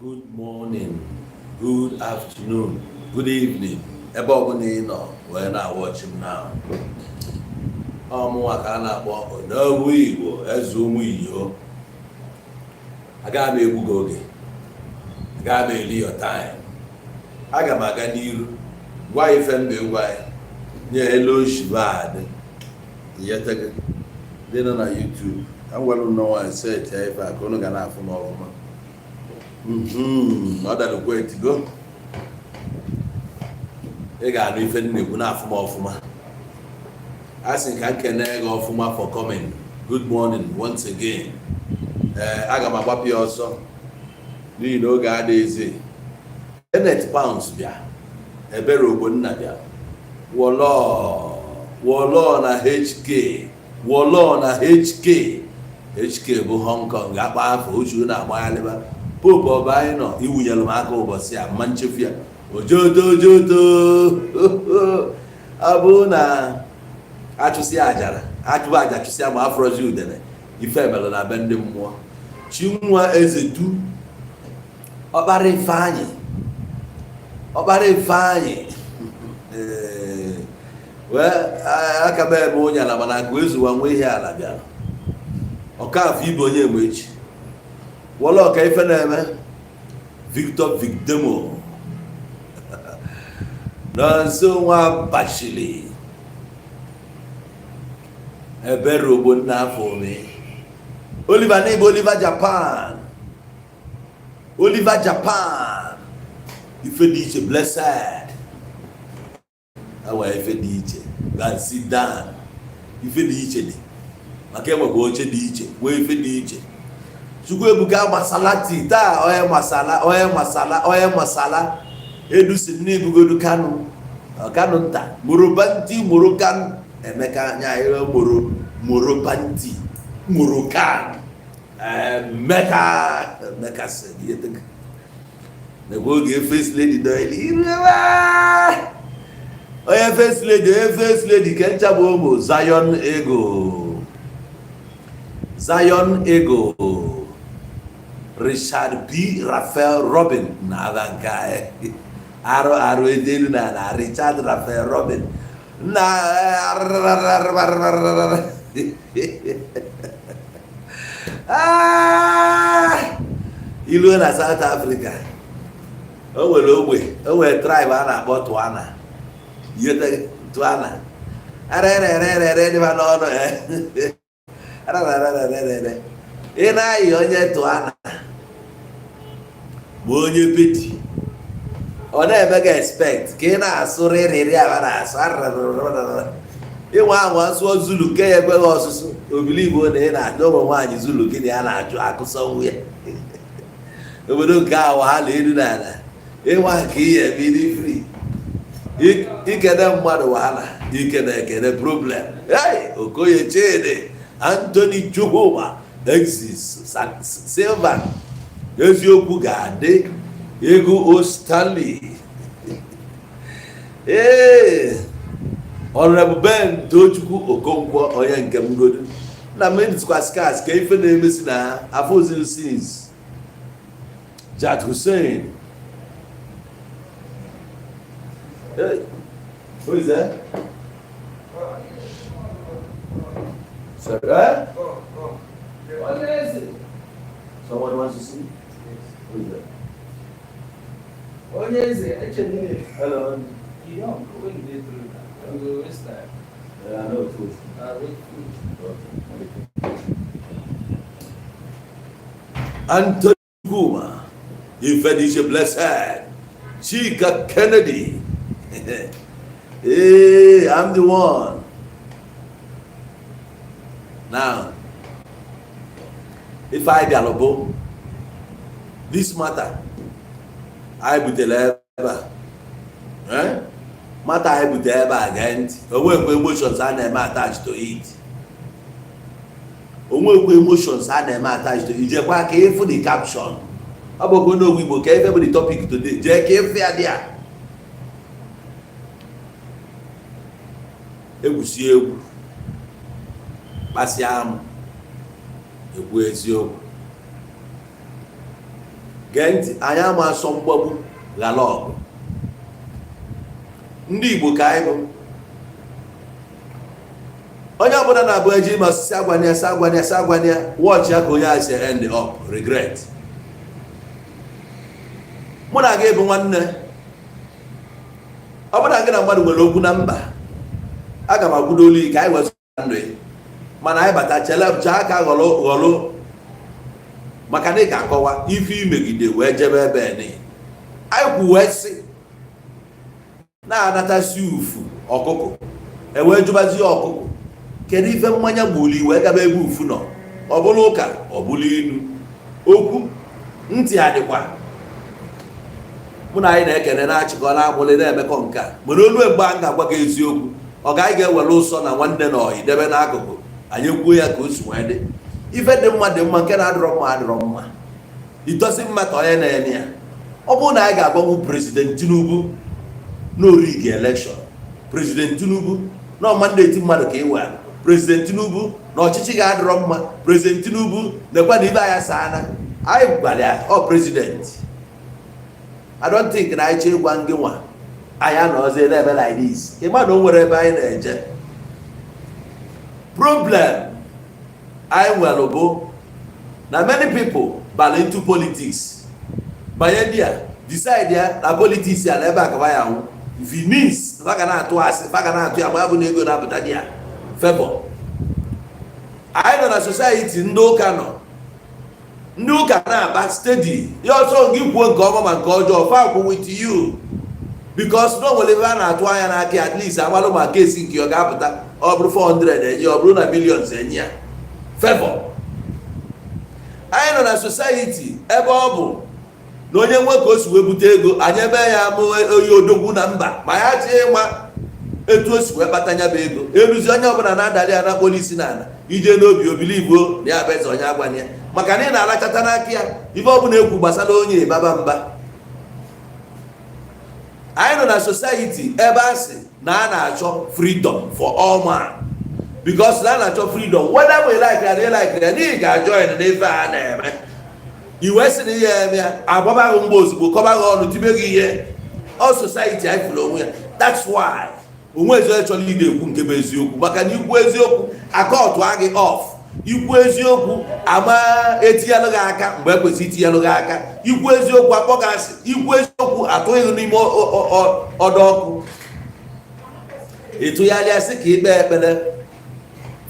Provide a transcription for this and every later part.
Good morning, good afternoon, good evening. Ebe ọbụla ị nọ wee na-awọchi m now. Ọ mụnwa ka a na-akpọ Odogwu Igbo, eze ụmụ Iyo. Agaghị m egbu gị oge, agaghị m eri your time. Aga m aga n'iru gwa ya ife mba egwu anyị nye elu oshibadị yetego ndị nọ na YouTube. Agwara m n'ọnwa set ya ife a ka unu ga na-afụ m ọfụma. Ọ darukwa etigo ị ga-anụ ife m na-ekwu na-afụ m ọfụma. A sị ka m kene gị ọfụma for coming. Good morning once again. Ee, aga m agbapụ ya ọsọ n'ihi na oge adịghịzi. Kenneth Pounds bịa, Ebere Ogbonna bịa, Wọlọ Wọlọ na HK, Wọlọ na HK. HK bụ Hong Kong, akpa afọ ochu na-agbaghalịba. Pope ọba anyị nọ iwunyere m aka ụbọchị a mma nchefu ya. Ojoto ojoto, ọ bụrụ na achụsịa ajara achụba aja chụsịa ma afọrọzi udene ife emere na be ndị mmụọ. Chinwa Ezetu, Ọkpara Ifeanyị, Ọkpara Ifeanyị. Ee, wee aka m eme onye ala mana akụ ezuwa nwa ihe ala bịara. Ọkafọ ibe onye ma echi wọlọ ọka ife na-eme. Victor Vicdemo na nso nwa Bashili, Ebere Ogbonna, afọ ome Oliver n'Igbo, Oliver Japan, Oliver Japan, ife dị iche, blessed awa ife dị iche. Go and sit down. Ife dị iche dị maka enwekwa oche dị iche nwee ife dị iche. Chukwuebuka Masalati taa, onye masala, onye masala, onye masala edusi n'ibugodu Kanu, Kanu nta Morobanti Morokan Emeka nya moro Morobanti Morokan Emeka. Emeka sị nekwa oge first lady doili onye first lady, onye first lady ke ncha bụ ụmụ Zion Ego, Zion Ego, Richard B. Raphael Robin na-aba nke a arụ arụ elu na na Richard Raphael Robin na ilu na South Africa. O nwere ogbe, o nwere tribe a na-akpọ Twana. Twana arerererere dịba n'ọnụ arararararere. Ị na-ayị onye Twana ma onye Pedi, ọ na-eme gị expect ka ị na-asụ rịrịrị aba na-asụ arararararara. Ịnwe anwa sụọ Zulu nke ya ekweghị ọsụsụ obili Igbo na ị na-achọ ụmụ nwaanyị Zulu gịnị a na-achụ akụsọ nwunye obodo nke a wahala elu na ala. Ịnwa nke ihe ebili free ikene mmadụ wahala, ikene ekene problem. Hey, Okoye Chidi, Anthony Chukwuma, Exis Silva, eziokwu ga-adị ego o Stanley. Ee, Honorable Ben Tochukwu Okonkwo, onye nke m godu na mentikwa scars ka ife na-emesi na afọ oziri since Jad Hussein. Hey, who is that? Sorry, eh? Someone wants to see? Who is that? Onye eze, eche niile. Hello. You don't go when you dey through that. You go waste time. Yeah, I know food. Wait food. Okay. Anthony Kuma, Ifedisha Blessed, Chika Kennedy. Hey, I'm the one. Now, if I bịara bụ this matter anyị butere ebe a, eh? Matter anyị butere ebe a, gee ntị. Onwekwe emotions a na-eme attach to it. Onwekwe emotions a na-eme attach to it. Jekwa ka ịfụ the caption. Ọ bụ n'ogwu Igbo ka ife bụ the topic today. Jee ka ịfụ ya dị a egwusi egwu kpasịa amụ ekwu eziokwu. Gee ntị, anyị ama asọ mgbagbu ghara ọgụ. Ndị Igbo ka anyị bụ. Onye ọbụla na-abụ eji ma osisi agwana ya, sị agwana ya, sị agwana ya, watch ya ka onye a si end up regret. Mụ na gị bụ nwanne. Ọ bụrụ na gị na mmadụ nwere okwu na mba, aga m akwudo olu ka anyị wezụ ndụ ya, mana anyị bata chele chee aka ghọrọ ghọrọ, maka na ị ga-akọwa ife imegide wee jebe ebe ni anyị kwu wee sị na-anatasi ufu ọkụkọ, ewee jụbazie ọkụkọ, kedu ife mmanya gbuli wee gaba ebe ufu nọ? Ọ bụrụ ụka, ọ bụrụ ilu okwu ntị adịkwa. Mụ na anyị na-ekene, na-achịkọ, na-amụlị, na-emekọ nke a. Mana olu mgbe a ga-agwa gị eziokwu, ọ ga anyị ga-ewere ụsọ na nwanne na ọyị debe n'akụkụ. Anyị ekwuo ya ka o si wee dị. Ife dị mma dị mma, nke na-adịrọ mma adịrọ mma. Itosi mma ka onye na-eme ya. Ọ bụrụ na anyị ga-agbanwu President Tinubu n'origi election, President Tinubu na mandate mmadụ ka ị were, President Tinubu na ọchịchị ga-adịrọ mma, President Tinubu nekwa na ibe anyị saana anyị gwara ya ọ president. I don't think na anyị chọọ ịgwa ngị nwa anyị anọzie na-eme like this. Ịma na o nwere ebe anyị na-eje. Problem anyị nwere bụ na many people bara into politics, banye there, decide ya na politics ya na ebe a kaba ya nwụ. If it means fa ga na-atụ asị, fa ga na-atụ ya, ma ya bụ na ego na-apụta dị ya favor. Anyị nọ na society ndị ụka nọ, ndị ụka na-aba steady ya ọsọ gị kwuo nke ọma ma nke ọjọọ, fa kwụ with you, because na o nwere ebe a na-atụ anya n'aka. At least amalụ ma kesi nke ọ ga-apụta, ọ bụrụ 400 enye, ọ bụrụ na millions enye ya favor. Anyị nọ na society ebe ọ bụ na onye nwe ka o si wee bute ego, anyị ebe ya mụ onye odogwu na mba, ma ya chọọ ịma etu o si wee kpata ya bụ ego. Eruzi onye ọbụla na-adali ya na polisi n'ala ije n'obi obili igbo na ya bụ eze onye agwanye ya, maka na ị na-alachata n'aka ya ife ọbụla ekwu gbasara onye ịbaba mba. Anyị nọ na society ebe a sị na a na-achọ freedom for all man. Because na a na-achọ freedom, whether we like ya na like ya, n'ihi ga-join n'ife a na-eme. Iwe sị na ihe eme ya, agbaba gị mgbe ozugbo, kọba gị ọnụ, tibe gị ihe. Ọ society anyị fụrụ onwe ya. That's why onwe ezi onye chọrọ ide ekwu nke bụ eziokwu, maka na ikwu eziokwu, akọtụ gị off. Ikwu eziokwu, ama etinyelụ gị aka mgbe ekwesịrị itinyelụ gị aka. Ikwu eziokwu, akpọ gị asị. Ikwu eziokwu, atụghị gị n'ime ọdọ ọkụ. Ịtụgharịa sị ka ikpe ekpere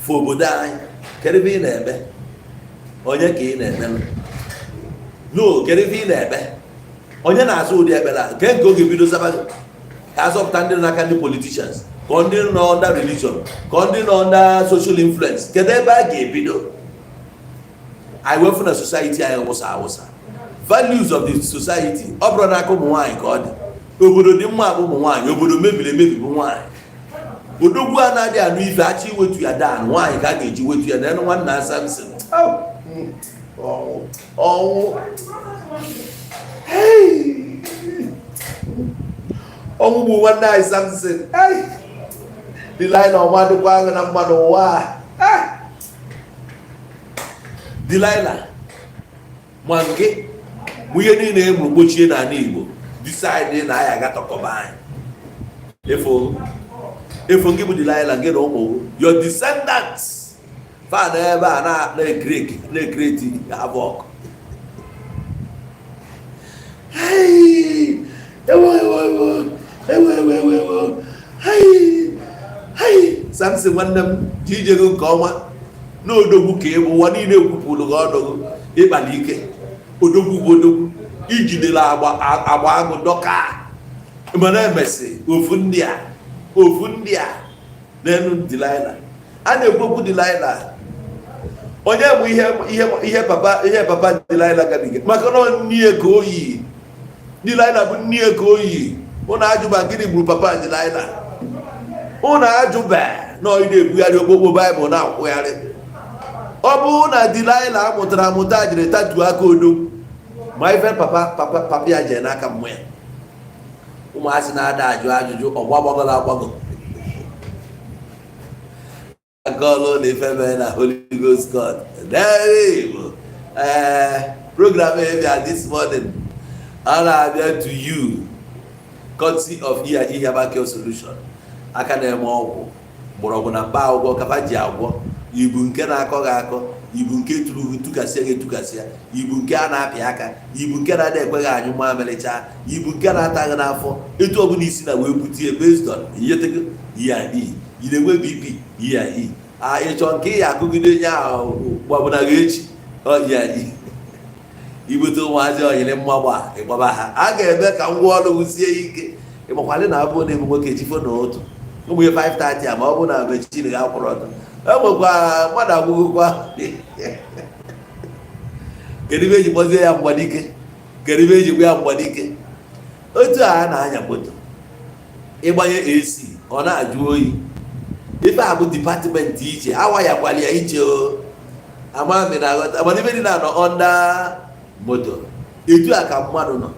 fụ obodo anyị, kedu ebe ị na-ekpe? Onye ka ị na-ekpe? No, kedu ebe ị na-ekpe? Onye na-azụ ụdị ekpere a? Nke nke oge bido zaba gị ka azọpụta ndị nọ n'aka ndị politicians, ka ndị nọ under religion, ka ndị nọ under social influence. Kedu ebe a ga-ebido? Anyị wefu na society anyị wụsa awụsa. Values of the society, ọ bụrụ n'aka ụmụ nwaanyị ka ọ dị. Obodo dị mma bụ ụmụ nwaanyị, obodo mebiri emebi bụ nwaanyị. Odogwu a na-adịghị anụ ife achọ iwetu ya dan, nwaanyị ka a ga-eji wetu ya. Na nwanna Samson. Ọnwụ, ọnwụ. Hey! Ọnwụ bụ nwanne anyị Samson. Hey! Delilah, ọma dịkwa ahụ na mma n'ụwa a. Ah! Delilah, ma nke bụ ihe niile e gburu gbochie n'ala Igbo, decide na anyị agatọkọba anyị efo efo. Gị bụ Delilah, gị na ụmụ your descendants fa na ebe a na-ecreate havoc. Hey! Ewo, ewo, ewo, ewo, ewo, ewo, ewo. Hey! Hey! Samson nwanne m ji ije gị nke ọma n'odogwu ka ịbụ. Ụwa niile ekwupụrụ gị ọnụ gị ịkpali ike. Odogwu bụ odogwu, ijidere agba agba agụ dọka, mana emesi ofu ndị a, ofu ndị a n'elu Delilah a na-ekwu okwu. Delilah, onye bụ ihe papa Delilah gabiga, maka na ọ nne ka oyi. Delilah bụ nne ka oyi. Ụnụ ajụba gịnị gburu papa Delilah? Ụnụ ajụba na ọ na-ebugharị okpokpo Baịbụl na-akwụgharị. Ọ bụrụ na Delilah amụtara amụta jiri tatuo aka odo ma ife papa ya jee n'aka mmụọ ya. Ụmụazị na-ada ajụ ajụjụ, ọgba gbagọrọ agbagọ akọọlụ na ife mere na Holy Ghost God. Ee. Program a this morning, ọ na-abịa to you courtesy of E&E Herbal Cure Solution, aka na-eme ọgwụ mgbọrọgwụ na mkpa akwụkwọ kafa ji agwọ ibu nke na-akọ gị akọ, ibu nke tụrụ gị tụkasịa gị etụkasịa, ibu nke a na-apị aka, ibu nke na-ada ekweghị anyụ mamịrịcha, ibu nke na-ata gị n'afọ, etu ọbụla isi na wee butie based on iyetego E&E. Ị na-enwe BP, E&E. A ịchọ nke ị ya akụgide nye ahụ gbabụna gị echi, ọ E&E. Ibute ụmụazị onyere mmagba ịgbaba ha, a ga-eme ka ngwa ọrụ wusie ike. Ịmakwalị na abụ na-ebu nwoke chifo na ụtụ ụmụ ihe 5:30 a, ma ọ bụ na mechin ga-akwụrụ ọtọ, enwekwa mmadụ agwụgokwa. Kedu ibe eji kpọzie ya mgbadike? Kedu ibe eji gwa ya mgbadike? Otu a na-anya moto, ịgbanye AC, ọ na-ajụ oyi. Ife a bụ department iche, awayakwala ya iche. O amami na aghọta, mana ife dị na nọ under moto, etu a ka mmadụ nọ.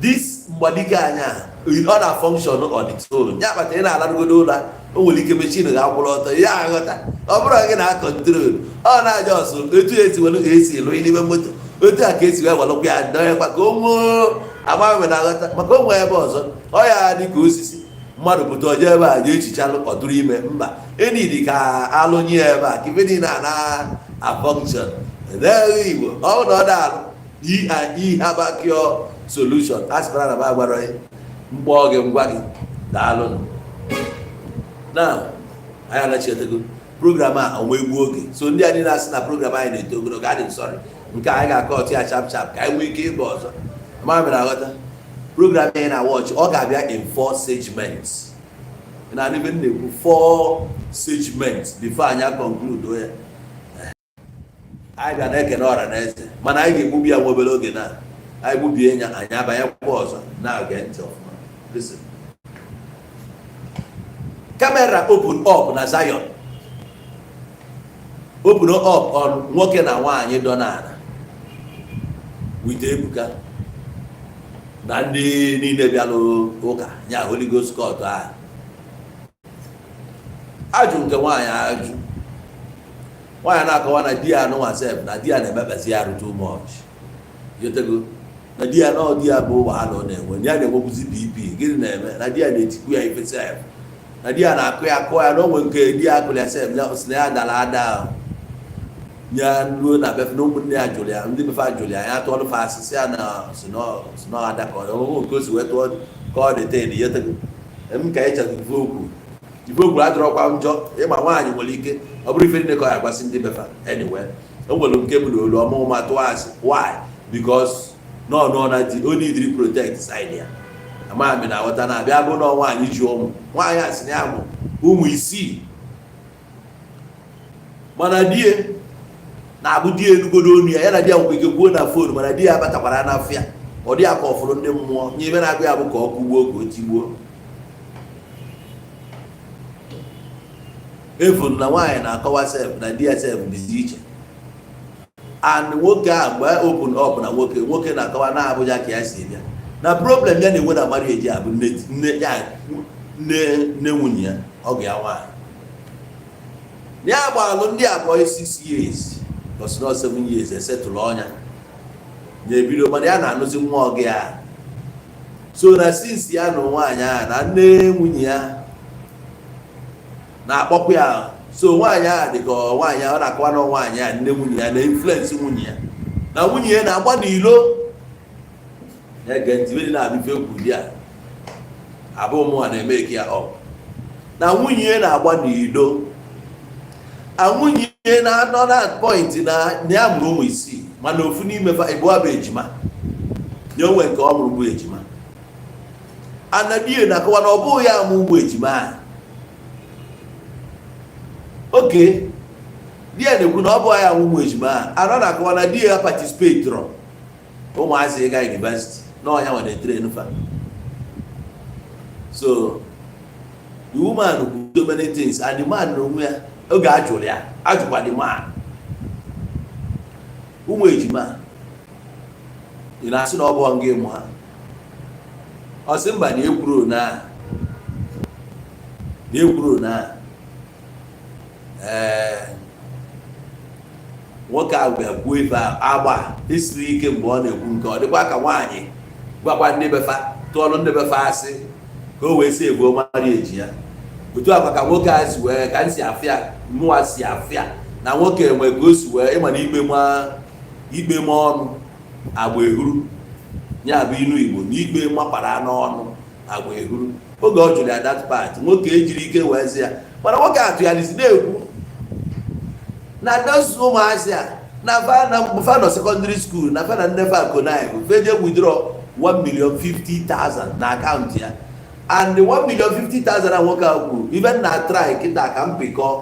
This mgbadike anya, ọ na function on its own. Ya kpatara ị na-alarugodo ụra, o nwere ike mechin ga-akwụrụ ọtọ ya. Aghọta, ọ bụrụ gị na control, ọ na-aja ọsụ. Etu esi welu esi lụ n'ime moto, otu a ka esi wee welụkwa ya dọnyekwa ka o nwee amami na aghọta, maka o nwee ebe ọzọ ọ ya dị ka osisi mmadụ pụta ọjọọ ebe a jee echichalụ ọ dụrụ ime mba enidi ka alụnye ya ebe a ka ife niile a na-a function n'eghe Igbo. Ọ bụ na ọ da-alụ E&E Herbal Cure Solution, a sịkwara na m agwara ya mkpọ gị ngwa gị. Daalụnụ. Na anyị anachietego program a onwe egbu oge, so ndị a niile asị na program anyị na-eto ogologo, adị m sorry. Nke anyị ga-akọ ọtụ ya sharp sharp ka anyị nwee ike ịba ọzọ. Ma mere aghọta program anyị na watch, ọ ga-abịa in four segments. Na ibe m na-ekwu, four segments before anyị conclude ya. Anyị bịa na-ekene ọra na eze, mana anyị ga-egbubi ya nwa obere oge. Na anyị gbubie ya, anyị abanyekwa ọzọ. Na-ege ntị ọfụma. Listen. Camera open up na Zion, open up on nwoke na nwaanyị dọ n'ala with Ebuka na ndị niile bịalụ ụka nya Holy Ghost court ahụ. Ajụ nke nwaanyị, ajụ nwaanyị na-akọwa na di ya anụnwa sef, na di ya na-emekpazi ya arụ too much. Yotego na di ya, na di ya bụ wahala ọ na-enwe, ya na-enwekwuzi BP. Gịnị na-eme na di ya na-etikwu ya ife sef, na di ya na-akụ ya akụ ya, na onwe nke di ya akụrụ ya sef, ya sị na ya dara ada ya ruo na befe, na ụmụnne ya jụrụ ya, ndị befe jụrụ ya, ya tụọrọ fa asị, sị ya na si na ada ka ọ nke o si wee tụọ ka ọ dị ten. Yotego m ka ịchọrọ ife okwu, ife okwu adịrọkwa njọ. Ịma nwaanyị nwere ike ọ bụrụ ife niile ka ọ ya agbasị ndị befa. Anyway, o nwere nke bụ na olu ọmụma tụọ asị. Why? Because nọ nọ na di, o need protect side ya. Amami na aghọta na-abịa bụ na nwaanyị ji ụmụ, nwaanyị a sị na ya mụ ụmụ isii, mana die na-abụ di enugodo onu ya, ya na di ya nwekwa ike kwuo na phone, mana di ya abatakwara n'afọ ya, ọ dị ya ka ọ fụrụ ndị mmụọ nye ebe na-agụ ya bụ ka ọ kụgbuo, ka o tigbuo even. Na nwaanyị na-akọwa sef na di ya sef dịzi iche. And nwoke a, mgbe open up na nwoke, nwoke na-akọwa na Abuja ka ya si bịa, na problem ya na-enwe na marriage a bụ nne nne ya, nne nne nwunye ya, ọgụ ya nwaanyị. Ya gbalụ ndị abụọ 6 years, because not 7 years esetụlụ ọnya na-ebido, mana ya na-anụzi nwa ọgụ ya. So na since ya nụ nwaanyị ahụ, na nne nwunye ya na-akpọkwa ya. So nwaanyị ahụ dị ka nwaanyị ahụ, ọ na-akọwa na nwaanyị a, nne nwunye ya, na influence nwunye ya, na nwunye ya na-agba n'ilo. Na-ege ntị ibe dị na-abụ ife ekwu di a abụ mụnwa na-eme eke ya ọ na nwunye ya na-agba n'ilo, a nwunye ya na-anọ na point na ya mụrụ ụmụ isii, mana ofu n'ime fa ịbụọ bụ ejima, nye onwe nke ọ mụrụ bụ ejima. Anadie na-akọwa na ọ bụghị ya amụ ụmụ ejima ahụ. Oke di ya na-ekwu na ọ bụghị ya amụ ụmụ ejima ahụ. Anọ na-akọwa na di ya participate ụmụazị ịga university, na ọnya nwere train fa. So the woman kwuru so many things, and the man na onwe ya, oge a jụrụ ya, ajụkwa the man, ụmụ ejima ị na-asị na ọ bụ nga ịmụ ha? Ọ sị mba, na ekwuru na ekwuru na ee Nwoke ahụ bịa kwuo ife agba isiri ike mgbe ọ na-ekwu nke ọ dịkwa ka nwaanyị gwakwa ndị befa tụọlụ ndị befa asị ka o wee si ebuo marriage ya. Otu akwa ka nwoke a si wee ka m si afịa, mụwa si afịa na nwoke enwe ka o si wee ịma na ikpe ma ikpe ma ọnụ agba ehuru. Ya bụ inu Igbo na ikpe mapara n'ọnụ agba ehuru. Oge ọ jụrụ ya that part, nwoke ejiri ike wee sị ya, mana nwoke atụgharịzi na-ekwu na those ụmụazị a na fa na fa nọ secondary school, na fa na nne fa connive feje withdraw 1 million 50,000 na akaụntụ ya. And the 1 million 50,000 a nwoke a kwuru, even na try kịta ka m pịkọ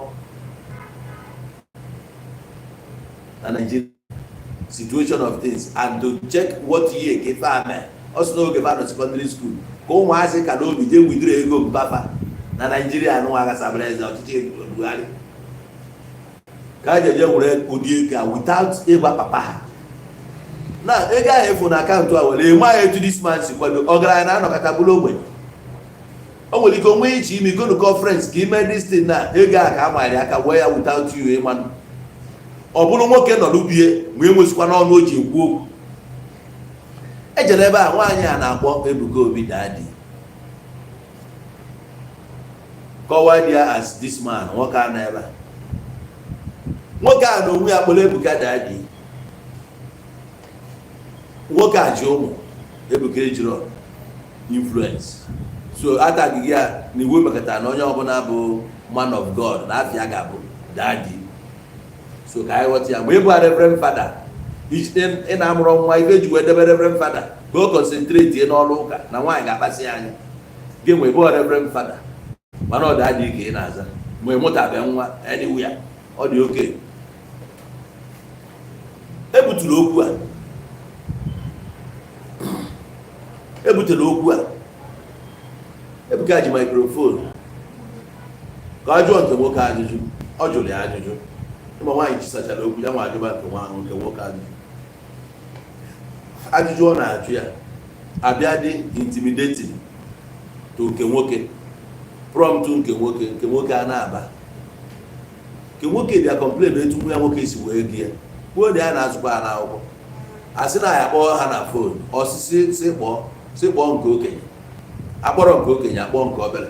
na Nigeria situation of things and to check what year ka ife a mee. Ọ sị n'oge fa nọ secondary school ka ụmụazị ka n'obi jee withdraw ego mpafa na Naijiria nụnwa agasabara eze ọchịchị Buhari, ka a jeje were ụdị ego a without ịgwa papa ha na ego ahụ efu na akaụntụ a. Were eme ya etu this man si kwado ọgaranya na-anọkọta bụrụ ogbenye. O nwere ike onwe iche ime igonu conference ka ime this thing na ego a ka a manyere aka wee ya without you ịmanụ. Ọ bụrụ nwoke nọ n'ubie ma enwezikwa n'ọnụ o ji ekwu okwu. Ejere ebe a, nwaanyị a na-akpọ Ebuka Obi daddy, kọwaa ya as this man. Nwoke a nọ ebe a, nwoke a na onwe ya kpọrọ Ebuka daddy. Nwoke a ji ụmụ Ebuka ejiro influence, so ataghị ya na iwu mekọtara na onye ọbụla bụ man of God na afịa ga-abụ daddy. So ka anyị ghọta ya, mgbe ị bụ reverend father, ị na-amụrụ nwa, ife eji wee debe reverend father ka o concentrate n'ọrụ ụka na nwaanyị ga-akpasị ya anya. Gị nwe bụ reverend father, mana ọ dị adị ka ị na-aza mgbe ị mụtabe nwa. Anywhere ọ dị oke ebuturu okwu a, ebutere okwu a. Ebuka ji microphone ka ọ jụọ nke nwoke ajụjụ. Ọ jụrụ ya ajụjụ. Ịma nwaanyị chisachara okwu ya nwa ajụba nke nwa nke nwoke ajụjụ. Ajụjụ ọ na-ajụ ya abịa dị intimidating to nke nwoke, prompt nke nwoke. Nke nwoke a na-aba, nke nwoke bịa complain etu nwa ya nwoke si wee gị ya kwuo na ya na-azụkwa ha n'akwụkwọ. A sị na ya kpọọ ha na phone osisi, si kpọọ, si kpọọ nke okenye. Akpọrọ nke okenye, akpọọ nke obere.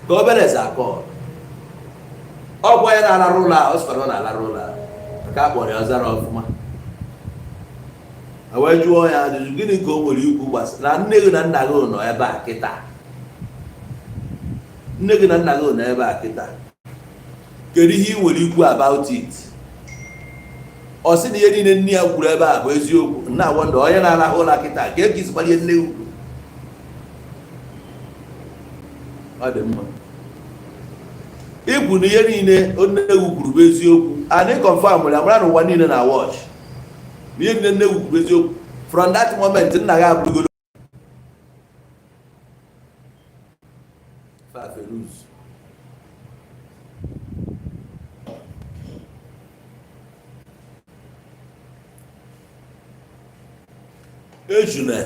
Nke obere eze akọ ọgwụ ya na-alarụ ụlọ a. Ọ sịkwara ọ na-alarụ ụlọ a maka a kpọrọ ya, ọ zara ọfụma. A wee jụọ ya ajụjụ, gịnị ka o nwere ikwu gbasara na nne gị na nna gị nọ ebe a kịta? Nne gị na nna gị nọ ebe a kịta, kedu ihe ị nwere ikwu about it? Ọ sị na ihe niile nne ya kwuru ebe a bụ eziokwu. Nna wonder, onye na-arahụ ụra kịta ka e jizikwara ihe nne gị kwuru. Ọ dị mma ikwu na ihe niile nne gị kwuru bụ eziokwu. Anyị confirm ya, mara na ụwa niile na watch na ihe niile nne gị kwuru bụ eziokwu. From that moment, nna gị abụrụgodo Faferuz. Ejune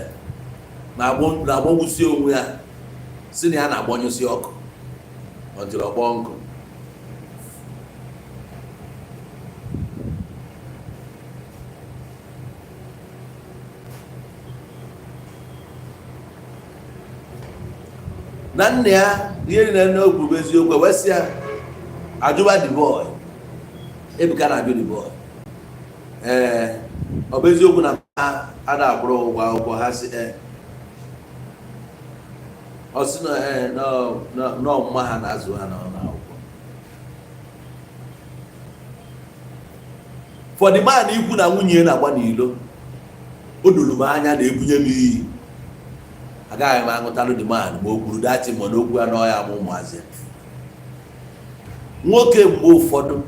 na-agbọgbusi onwe ya, si na ya na-agbanyụsị ọkụ until ọkpọ nkụ. Na nna ya, ihe niile nne o kwuru bụ eziokwu. Wee sị ya ajụba the boy. Ebuka na-ajụ the boy, ee, ọ bụ eziokwu na ha a na-akwụrụ ụgwọ akwụkwọ ha? Si ee. Ọ sị na ee, na ọmụma ha na-azụ ha n'ụlọ akwụkwọ. For the man ikwu na nwunye ya na-agba n'ilo, o doro m anya na ebunye m iyi, agaghị m aṅụtalụ the man ma o kwuru dati ma n'okwu ya n'ọya ma ụmụazị ya. Nwoke mgbe ụfọdụ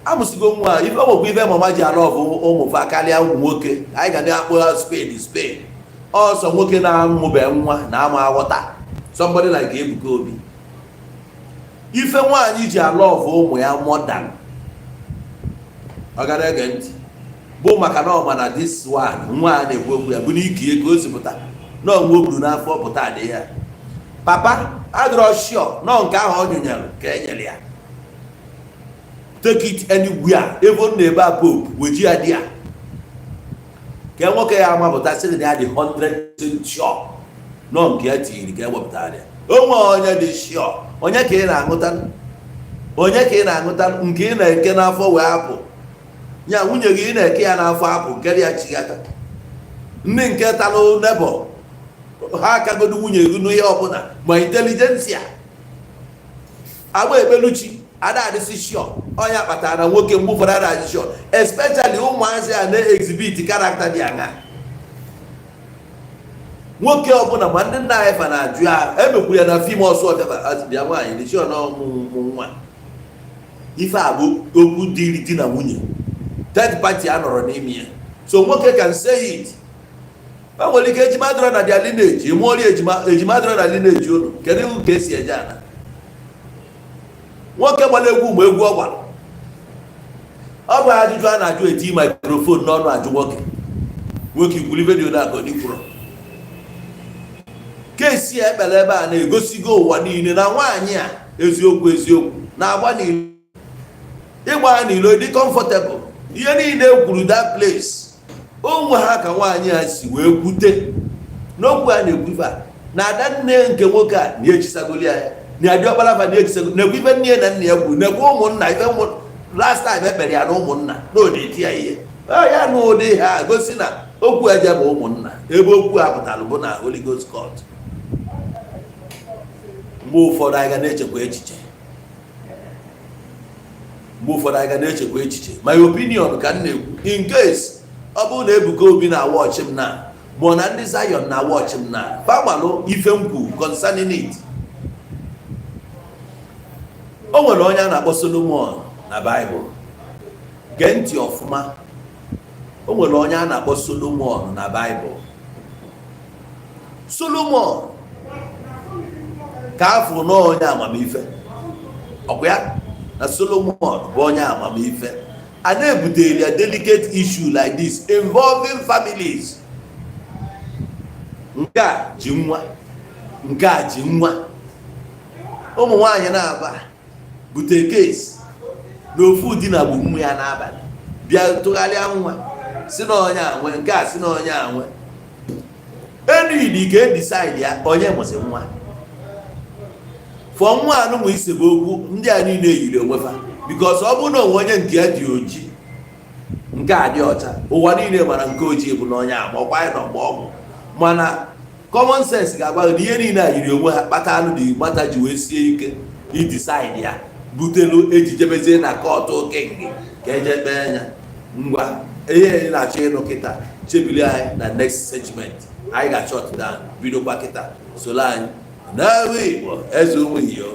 amụsigo nwa ife nwekwa ife mama ji alụ ọbụ ụmụ fa karịa ụmụ nwoke. Anyị ga na-akpọ spade spade. Ọsọ nwoke na-amụbe nwa na-ama aghọta. Somebody like Ebuka Obi, ife nwaanyị ji alụ ọbụ ụmụ ya more than ọ gara ege ntị bụ maka na ọ ma na this one, nwa a na-ekwu okwu ya bụ n'ike ka o si pụta na onwe o buru n'afọ pụta dị ya. Papa adịrọ sure nọ nke ahụ ọ nyụnyere ka e nyere ya. Take it anywhere, even na ebe a Pope weji ya dị ya ka nwoke ya amapụta sị na ya dị 100% sure nọ nke ya tiri ka ewepụtara ya. Onwe onye dị sure? Onye ka ị na-aṅụta? Onye ka ị na-aṅụta nke ị na-eke n'afọ wee apụ ya? Nwunye gị ị na-eke ya n'afọ apụ nke ya chighata. Ndị nke talụ nebo ha akagodo nwunye gị n'ihe ọbụla ma intelligentsia agba ekpeluchi ada adịsị sure. Ọnya kpatara na nwoke mgbe ụfọdụ ada adị sure, especially ụmụazị a na-exhibit character dị aṅa. Nwoke ọbụla ma ndị nna anyị fa na-ajụ ya emekwuru ya na film ọsọ ọbịa bịa nwaanyị dị sure na ọmụmụ nwa. Ife a bụ okwu dịrị di na nwunye, third party a nọrọ n'ime ya. So nwoke can say it. E nwere ike ejima dọrọ na their lineage, ịmụọrọ ejima, ejima dọrọ na lineage unu. Kedu ka esi eje ana? Nwoke gbara egwu ma egwu ọ gbara, ọ bụ ajụjụ a na-ajụ eti microphone n'ọnụ ajụ nwoke. Nwoke ikwuru ife dị na kwuru kesi a ekpere ebe a na-egosigo ụwa niile na nwaanyị a eziokwu eziokwu na-agba n'ilo, ịgba n'ilo dị comfortable. Ihe niile e kwuru that place, onwe ha ka nwaanyị a si wee kwute n'okwu a na-ekwu ife a na ada nne nke nwoke a na-echisagoli ya na adị ọkpara fa na-echisago na-ekwu ife nne na nna ya kwuru, na-ekwu ụmụnna ife ụmụ last time ekpere ya na ụmụnna na ụdị ya ihe ọ ya na ụdị ha gosi na okwu eje bụ ụmụnna. Ebe okwu a pụtara bụ na Holy Ghost Court. Mgbe ụfọdụ anyị ga na-echekwa echiche, mgbe ụfọdụ anyị ga na-echekwa echiche. My opinion ka m na-ekwu. In case ọ bụrụ na Ebuka Obi na watch m na ma ọ na ndị Zion na watch m na famalụ ife m kwu concerning it. O nwere onye a na-akpọ Solomon na Baịbụl. Gee ntị ọfụma. O nwere onye a na-akpọ Solomon na Baịbụl. Solomon ka afọ na onye amamife ọkwa ya na Solomon bụ onye amamife a na-ebutere ya delicate issue like this involving families. Nke a ji nwa, nke a ji nwa. Ụmụ nwanyị na-aba bute case na ofu di na bụ nwa ya n'abalị bịa tụgharịa nwa si na onye anwe, nke a si na onye anwe. Enidi ka e decide ya onye mụsị nwa fọ nwa anụnwa isebe okwu. Ndị a niile yiri onwe fa because ọ bụrụ na onwe onye nke ya dị oji, nke a dị ọcha, ụwa niile mara nke ojii bụ na onye ama ọkwa anyị nọ mgbe ọgwụ. Mana common sense ga-agwa gị na ihe niile a yiri onwe ha kpatalụ dị mata ji wee sie ike i decide ya butelu eji jebezie na court king ka eje kpee ya. Ngwa, ihe ị na-achọ ịnụ kịta, chebili anyị na next segment. Anyị ga-shut down bidokwa kịta. Solo anyị n'ebe Igbo eze ụmụ iyo.